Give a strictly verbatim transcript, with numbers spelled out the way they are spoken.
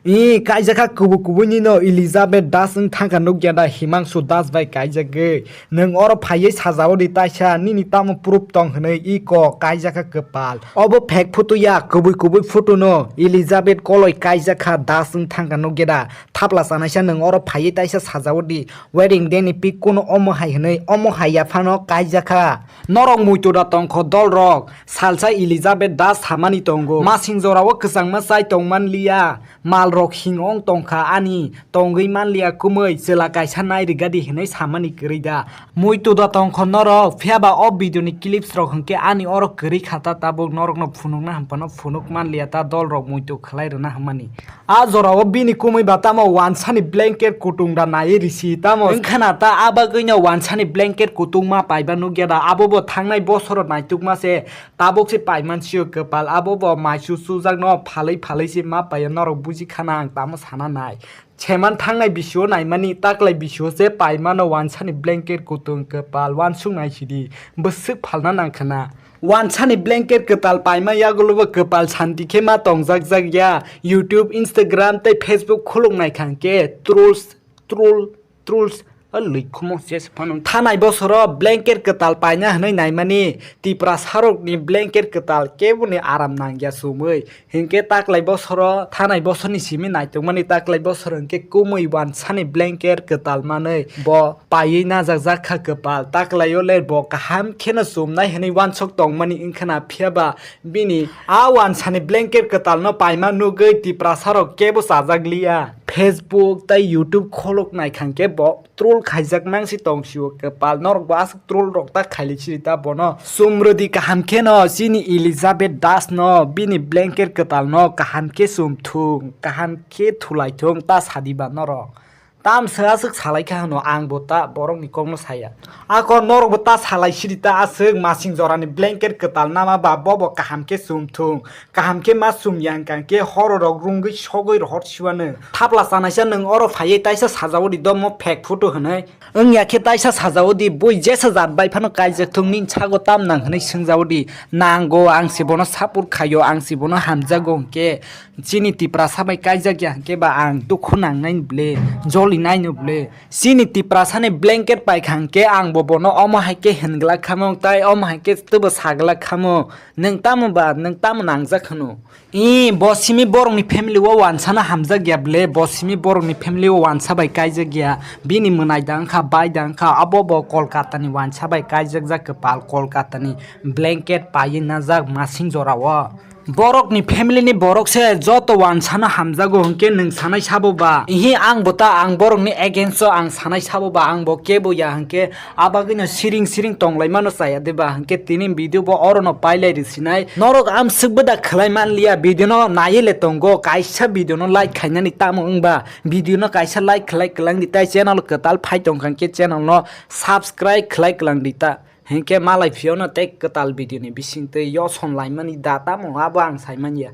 I kaijakha kubui kubui nino Elizabeth Das wng thangkha nukya da Himangshu Das bai kaijagwi. Nwng oro phaiwi sajao di taisa nini tamo proof tong hwnwi i kok kaijakha kwpal. Obo fake photo ya, kubui kubui photo no Elizabeth Koloi kaijakha Das wng thangkha nukya da. Thapla sanaisa nwng oro phaiwi taisa sajao di. Wedding day ni pic kuno omo hai hwnwi, omo hai ya phano kaijakha. Norok muitu da tongkho dolrok. Salsa Elizabeth Das samani tongo. Masing jorao kwchangma chai tongman liya. Malrok hing ong tongkha ani. Tongwi manliya kumui chwla kaisa nai rigadi hinwi samani kwrwi da. Muitu da tongkho norok. Phiyaba o video ni clips rok hwnkhe ani oro kwrwi kha ta tabuk norokno phunukna hwnphano phunuk manliya ta dolrok muitu khwlai rwna hwnmani. A jorao bini kumui ba tamo wansani blanket kutung da naiwi risi tamo wngkhana ta a bagwino wansani blanket kutung ma paiba nukya da abo bo thangnai bosoro naitukma se. Tabuk se paiman sio kwpal, abo bo maisu sujakno phalwi phalwi se ma paio, norok buji khana ang tamo sana nai. Seman thangnai bisio naimani taklai bisio se paimano wansani blanket kutung kwpal, wansuk nai sidi, bwswk phalna nang khana. Wansani blanket kwtal paima yagulo bo kwpal santi khe ma tongjak jak ya. YouTube, Instagram tei Facebook khuluk nai khang khe trolls, troll, trolls, a lwikhumo se se phano. Thanai bosoro blanket kwtal paina hwnwi naimani Tiprasarokni blanket kwtal keboni aram nangya sumwi. Hinkhe taklai bosoro, thanai bosorni simi naitokmani taklai bosoro hinkhe kumui wansani blanket kwtal manwi bo paiwi najak jak kha kwpal. Taklaio le bo kaham kheno chumnai hwnwi wansok tongmani wngkhana, phiyaba bini a wansani blanket kwtalno paima nugwi Tiprasarok kebo chajak liya. Facebook tei YouTube kholok nai khang khe bo troll khaijak mang si tong sio kwpal, norok bo aswk troll rok ta khaili siri ta bono. Chumrwdi kaham kheno chini Elizabeth Das no bini blanket kwtal no kaham khe chum thung, kaham khe thulai thung ta sadi ba norok. Tam se aswk salai kha hwno ang bo ta borok ni kok no saya. Ako norok bo ta salai siri ta aswk masing jora ni blanket kwtal nama ba bo bo kaham khe chum thung. Kaham khe ma chum ya hwnkha khe horo rok rungwi sogwi rohor siwano. Thapla chanaisa nwng oro phaiwi taisa sajao di domo fake photo hwnwi. Wngya khe taisa sajao di, bui jesa jat bai phano kaijak thung, nini sago tam nang hwnwi swngjao di. Nango, ang se bono support khaio, ang se bono hamjago hwnkhe chini Tiprasa bai kaijak ya hwnkhe ba ang dukhu nangnai ni ble, joli nai no ble. Chini Tiprasa ni blanket pai kha hwnkhe ang bo bono omo hai khe hwn glak khamo, tai omo hai khe twbo sa glak khamo. Nwng tamo ba, nwng tamo nangjak hwno? Ee, bo simi borokni family o wansano hamjak ya ble, bo simi borokni family o wansa bai kaijak ya, bini mwnai da wngkha, bai da wngkha, abo bo Kolkata ni wansa bai kaijak jak kwpal, Kolkata ni blanket paiwi najak masing jora o. Borokni family ni borok se joto wansano hamjago hwnkhe nwng sanai sabo ba? Ihi, ang bo ta ang borokni against o ang sanai sabo ba, ang bo kebo ya hwnkhe. Abagwino siring siring tonglaimano chaya de ba, hwnkhe tini video bo orono pailai rwsinai. Norok amswk bwda khwlai manliya, video no naiwi le tongo, kaisa video no like khainani tamo wngba, video no kaisa like khwlai kwlangdi, tai channel kwtal phai tongkha hwnkhe channel no subscribe khwlai kwlangdi ta, hwnkhe malai phiyokno tei kwtal video ni bisingtwi yoson laimani da tamo abo ang saimanya.